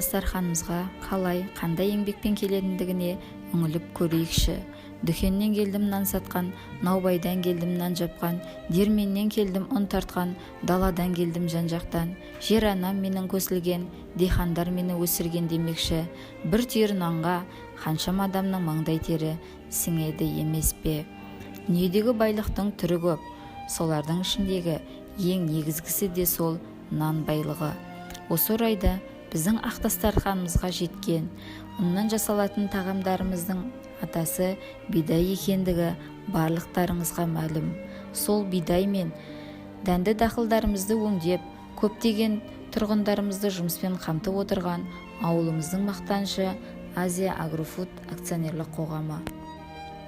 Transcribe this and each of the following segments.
Дастарханымызға қалай, қандай еңбекпен келетіндігіне үңіліп көрейікші. Дүкеннен келдім нан сатқан, наубайдан келдім нан жапқан, диірменнен келдім ұн тартқан, даладан келдім жан-жақтан. Жер анам менің көсілген, диқандар мені өсірген демекші, бір түйір нанға қаншама адамның маңдай тері сіңеді емес пе? Дүниедегі байлықтың түрі көп, солардың ішіндегі ең негізгісі де сол нан байлығы. Осы орайда біздің ақ дастарханымызға жеткен ұннан жасалатын тағамдарымыздың атасы бидай екендігі барлықтарыңызға мәлім. Сол бидай мен дәнді дақылдарымызды өңдеп, көптеген тұрғындарымызды жұмыспен қамтып отырған ауылымыздың мақтанышы Азия Агрофуд акционерлік қоғамы.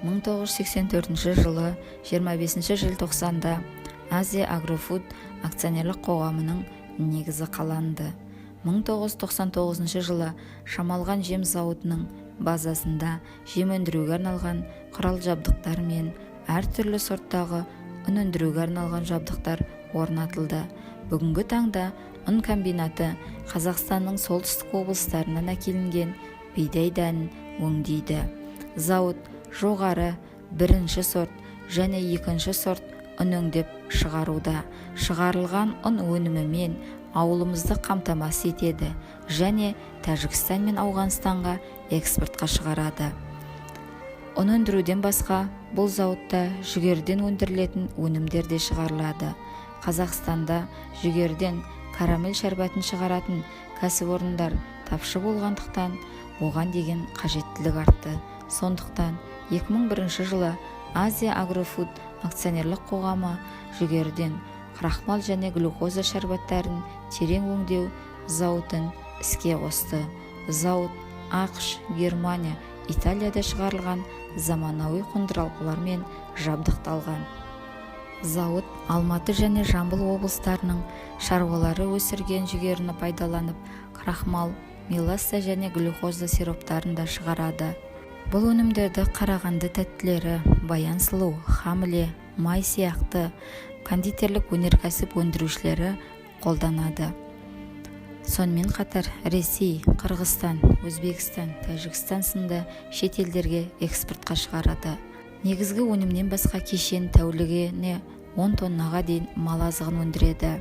1984 жылы 25 желтоқсанда Азия Агрофуд акционерлік қоғамының негізі қаланды. 1999 жылы Шамалған жем зауытының базасында жем өндіруге арналған құрал-жабдықтар мен әртүрлі сорттағы ұн өндіруге арналған жабдықтар орнатылды. Бүгінгі таңда ұн комбинаты Қазақстанның солтүстік облыстарынан әкелінген бидай дәнін өңдейді. Зауыт жоғары бірінші сорт және екінші сорт ұн өңдеп шығаруда. Шығарылған ұн өнімімен ауылымызды қамтамасыз етеді және Тәжікстан мен Ауғанстанға экспортқа шығарады. Ұн өндіруден басқа, бұл зауытта жүгеріден өндірілетін өнімдер де шығарылады. Қазақстанда жүгеріден карамель шәрбатын шығаратын кәсіпорындар тапшы болғандықтан, оған деген қажеттілік артты. Сондықтан 2001 жылы Азия Агрофуд акционерлік қоғамы жүгеріден крахмал және глюкоза шәрбаттарын терең өңдеу зауытын іске қосты. Зауыт АҚШ, Германия, Италияда шығарылған заманауи қондырғылармен жабдықталған. Зауыт Алматы және Жамбыл облыстарының шаруалары өсірген жүгеріні пайдаланып, крахмал, меласса және глюкоза сироптарын да шығарады. Бұл өнімдерді Қарағанды тәттілері, Баян сұлу, Хамле, Май сияқты кондитерлік өнеркәсіп өндірушілері қолданады. Сонымен қатар Ресей, Қырғызстан, Өзбекстан, Тәжікстан сынды шет елдерге экспортқа шығарады. Негізгі өнімнен басқа кешен тәулігіне 10 тоннаға дейін мал азығын өндіреді.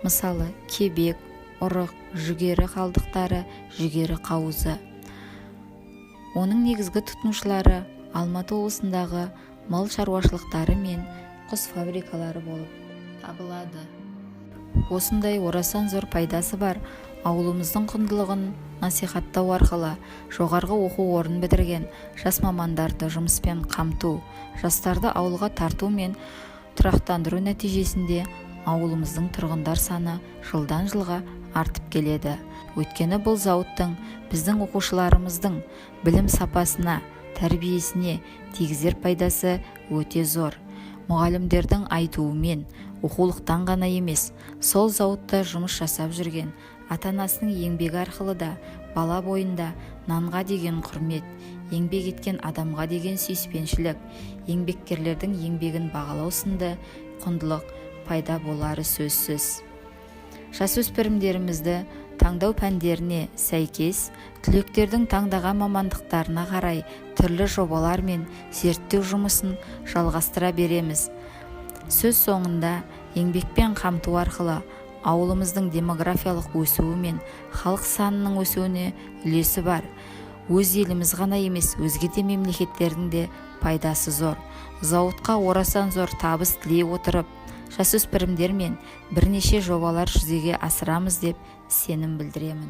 Мысалы, кебек, ұрық, жүгері қалдықтары, жүгері қауызы. Оның негізгі тұтынушылары Алматы облысындағы мал шаруашылықтары мен құс фабрикалары болып табылады. Осындай орасан зор пайдасы бар ауылымыздың құндылығын насихаттау арқылы жоғарғы оқу орнын бітірген жас мамандарды жұмыспен қамту, жастарды ауылға тарту мен тұрақтандыру нәтижесінде ауылымыздың тұрғындар саны жылдан жылға артып келеді. Өйткені бұл зауыттың біздің оқушыларымыздың білім сапасына, тәрбиесіне тигізер пайдасы өте зор. Мұғалімдердің айтуымен, оқулықтан ғана емес, сол зауытта жұмыс жасап жүрген ата-анасының еңбегі арқылы да бала бойында нанға деген құрмет, еңбек еткен адамға деген сүйіспеншілік, еңбеккерлердің еңбегін бағалау сынды құндылық пайда болары сөзсіз. Жасөспірімдерімізді таңдау пәндеріне сәйкес түлектердің таңдаған мамандықтарына қарай түрлі жобалар мен зерттеу жұмысын жалғастыра береміз. Сөз соңында еңбекпен қамту арқылы ауылымыздың демографиялық өсуі мен халық санының өсуіне үлесі бар. Өз еліміз ғана емес, өзге де мемлекеттердің де пайдасы зор. Зауытқа орасан зор табыс тілей отырып, жасөспірімдермен бірнеше жобалар жүзеге асырамыз деп сенім білдіремін.